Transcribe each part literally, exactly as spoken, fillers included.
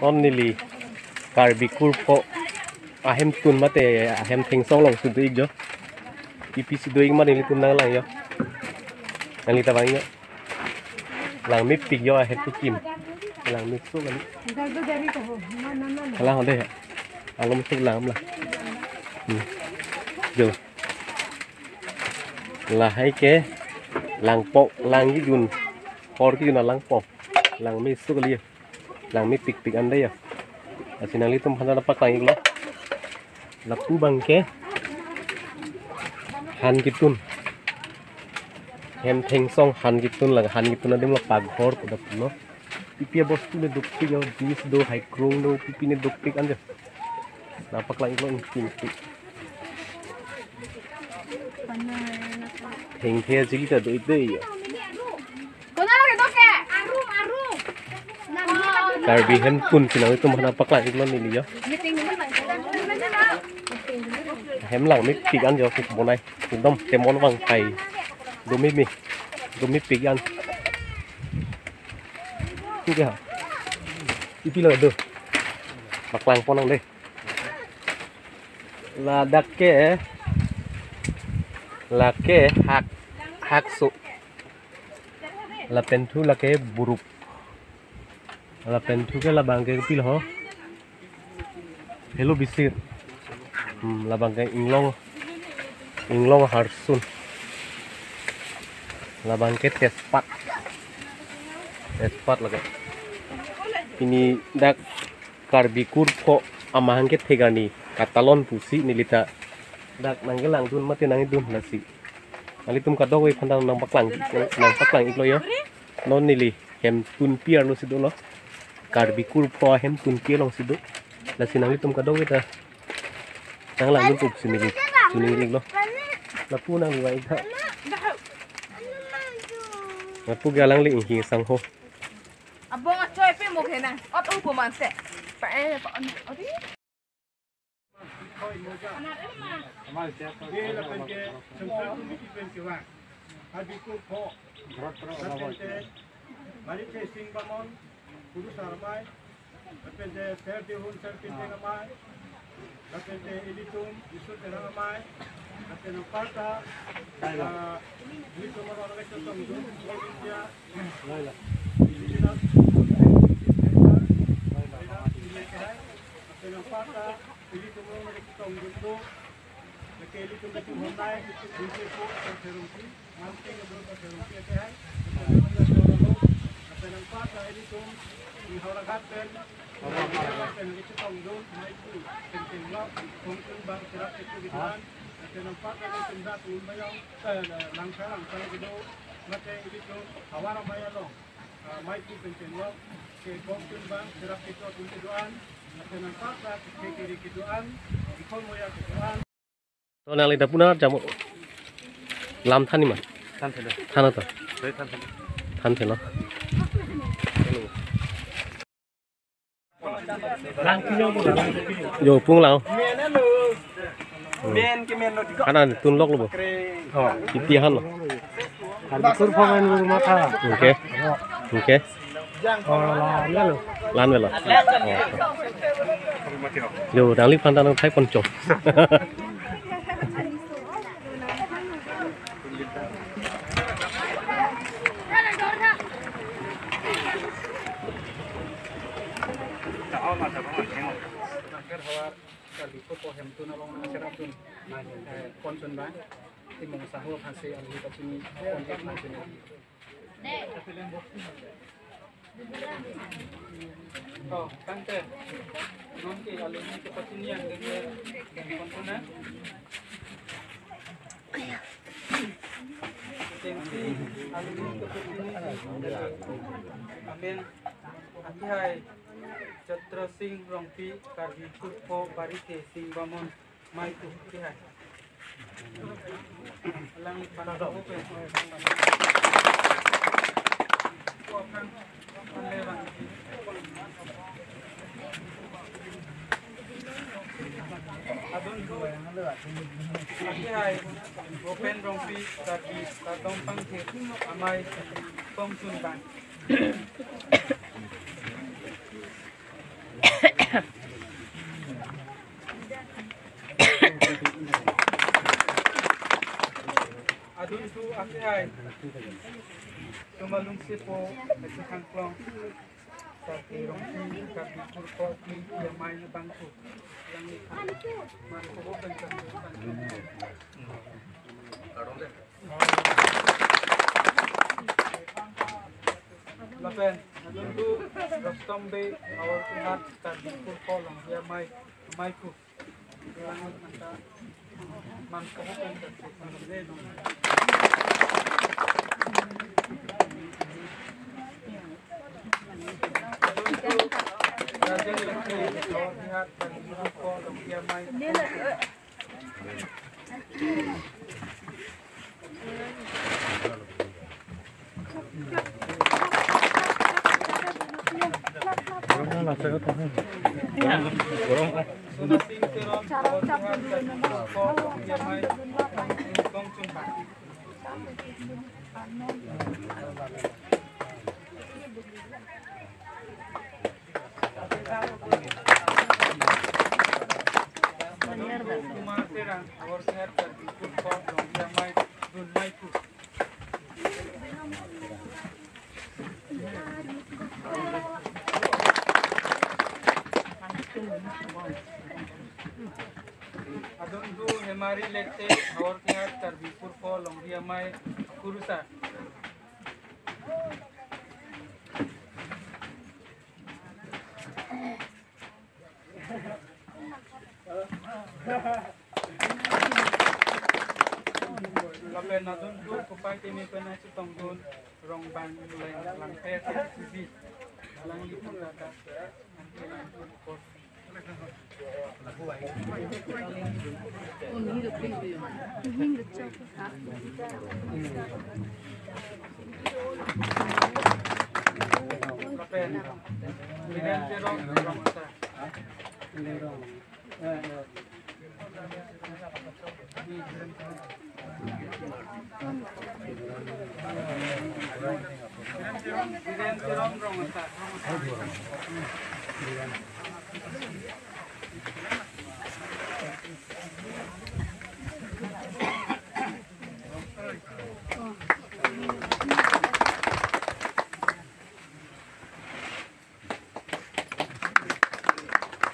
Non neli Karbi Kurpho ahemtun mate ahem thengsong along si do-ik jo. Ipi si do-ik ma nelitum nanglang jo. Nangli ta vang jo. Langmepik jo ahem kekim. Langmeso kali. Hala hode. Alom suk lang la. Hmm. Jo. Lahai ke langpok, lang kejun. Hor kejun alangpok. Langmeso kali. Langmepikpik an dei ya. Lasi nanglitum aphan ta paklang-iklo. Lapu abangke han ketun. Hem thengsong han ketun, la han ketun adim la paghor pu ta pulo. Pipi abostu ne dukpik jo, dish do, haikrung do, pipi ne dukpik an jo. Nangpaklang-iklo ingpik. Thengthe ajili ta do-ik dei ya. Karbi hemtun si nanglitum aphan paklang-iklo neli jo. Hem langmepik an jo si bonai. Ekdom temon vangphai. Domeme. Domepik an. Oke ha. Ipi lo do. Paklangpon nang dei. Ladak ke. Lake hak. Hakso. Lapen thu lake burup. Lapen thu ke labang ke pilo ho. Helo bisir. Hmm, labang ke inglong. Inglong harsun. Labang ke tejpat. Tejpat lake. Pini dak Karbi Kurpho amahang kethek arni katalon pusi neli ta dak nangkelangdun mate nangdun lasi. Nanglitum kadokave aphan ta nangpaklang, nangpaklang-iklo jo. Non neli hemtunpi arlo si dolo. Karbi Kurpho ahemtunpi along si do. Lasi nanglitum kadokave ta nanglangdun pusi neli choningri-iklo. Lapu nangli vang-ik tha. Lapu ke alangli inghi sangho. Abong achoi pe mo kena. Ot upo manse. Pa eh pa on. Odi. Ye lapen ke Central Committee pen kevang Karbi Kurpho, lapen ke Barithe Sing Bamon, Kurusar Amei, lapen ke Ser Dihun, Ser Pinteng Amei, lapen ke ilitum Isu Terang Amei, lapen anparta, ah, ilitum aron ketongdun, India, Laila. Laila. Lapen anparta, ilitum aron ketongdun do, lake ilitum ilitum honai, ilitum ilitum Terongpi, Manting ilitum Terongpi akehai, lapen anparta ilitum di Howraghat pen, pen ketongdun, Maipu, Pentinglok, Kongtun Bang, Cherap Ketu kedoan, lapen anparta ilitum dak Lumbayong, eh, Langsa Langsa kedo, mate ilitum Howraghat Maya along. Ah, Maipu Pentinglok, ke Kongtun Bang, Cherap Ketu atum kedoan, lapen anparta ke Kiri kedoan, Ikhol Moya kedoan. To nangli ta punar jamo lam than-ik ma? Thanthelo. Than to. Hoi, thanthelo. Thanthelo. Jo pung lang. Men ke men lo di ko. Kanan tunlok lo bo. Kre. Oh. Ipi han lo. Karbi Kurpho men buru matha. Oke. Oke. Oh, la, la lo. Lan velo. Oh. Jo, nangli aphan ta nangthai poncho. Karbi Kurpho hemtun along nangcherapdun, eh, ponchun bang, Timung Sahu aphansi alangli kachini pon-ik nangchini. Oh, tangte. Non ke alangli kepachini an ke ponchun na. Amen. Akihai Chatra Sing Rongpi, Karbi Kurpho, Barithe Sing Bamon, Maipu akihai. Alang pada open. Adun akihai Bopen Rongpi, Karbi Katong Pangthir Amei, ponchun bang. Tumalung sipo, Ese Khangklong, Sati Rongpi, Karbi Kurko, Pi, Yamai, Bangku. Yang Manko Bangku. Lapen, adun tu, Rostom Bey, Howraghat, Karbi Kurko, Longri Amei, Ameiku. Kumar Terang, Howraghat, Karbi Kurko, Longri Amei, Dunmaiku. Adun tu Hemari Lethe, Howraghat, Karbi Kurko, Longri Amei, Kurusar. Lapen adun tu kopai keme pen nangchetongdun Rongbang Leng Langpher Suji. Alangli pun rata. Lapen Biren Teron, Rongasa.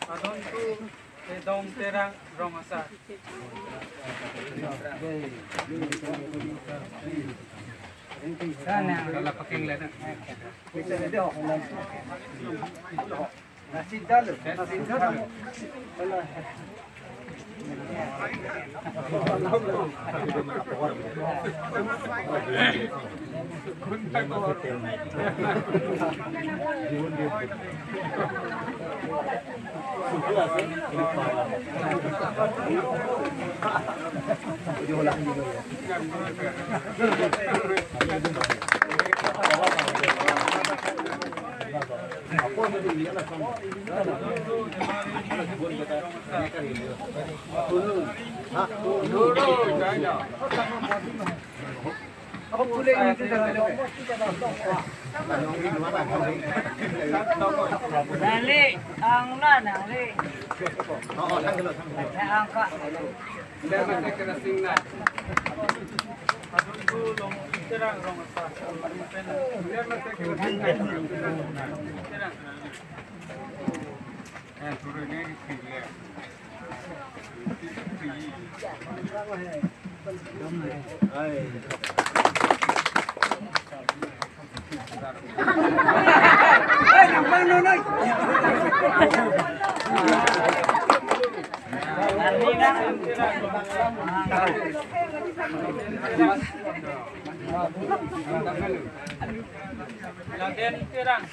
Adon tu Tedong Terang, Rongasa. Nangli, angla nangli. Angka. Laden Terang.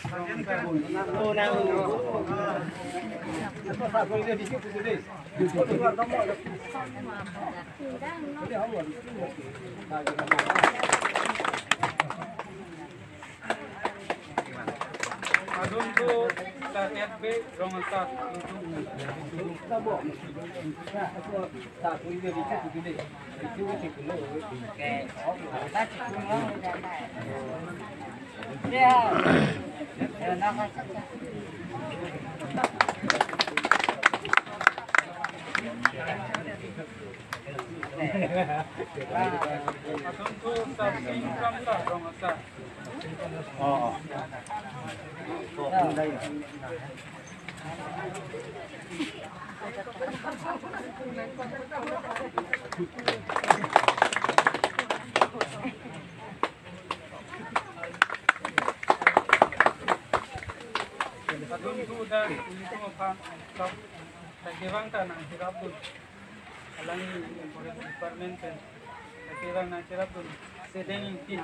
Adon tu Tatet Bey, Rongasa. Atum tu sab sing kam ta rong asa. Atum tu da ilitum aphan sab kevang ta nang hirap dun. Alangli Forest Department pen kevang nang hirap dun. Sedeng Ingti.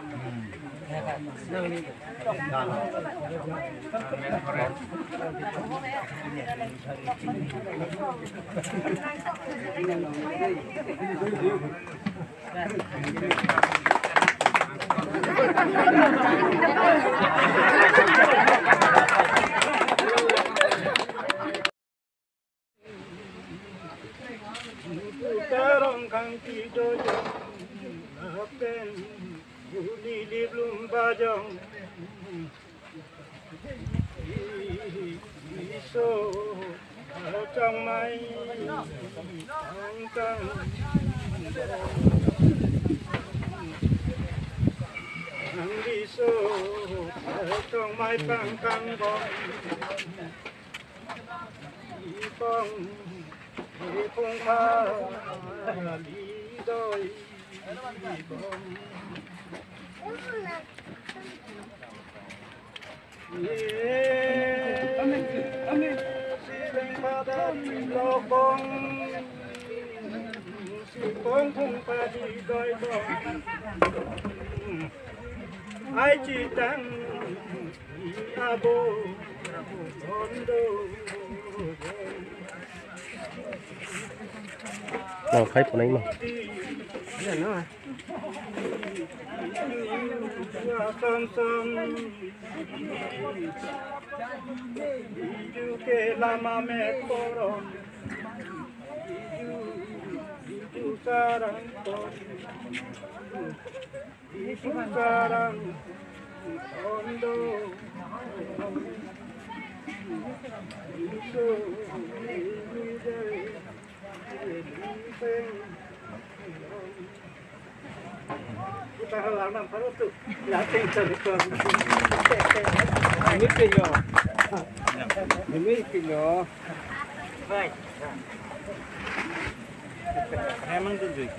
Putarong kangki dojong, lapen huni liblum bajong. Iso kachongmai pangkang, iso kachongmai pangkang bom. Ipong, ipong kali doi bom. Ye, sileng pada lok bom. Sipong phung padi doi bom. Ai chitang. Nang khai punai ma. Samson, idu ke lama met koron, idu, idu sarang koron. Isu sarang tondo. Isu. Kita halang nam parutu. Lating cari tuan. Ini kilo. Ini kilo. Baik. Memang tunjuk.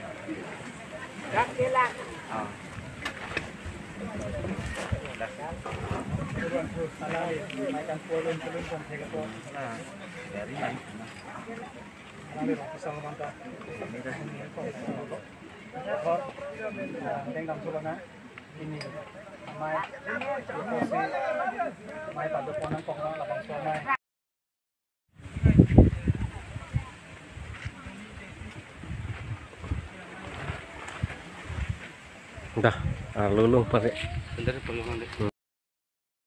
Dah, ah, lulung pare. Sebentar, tolong, Dek.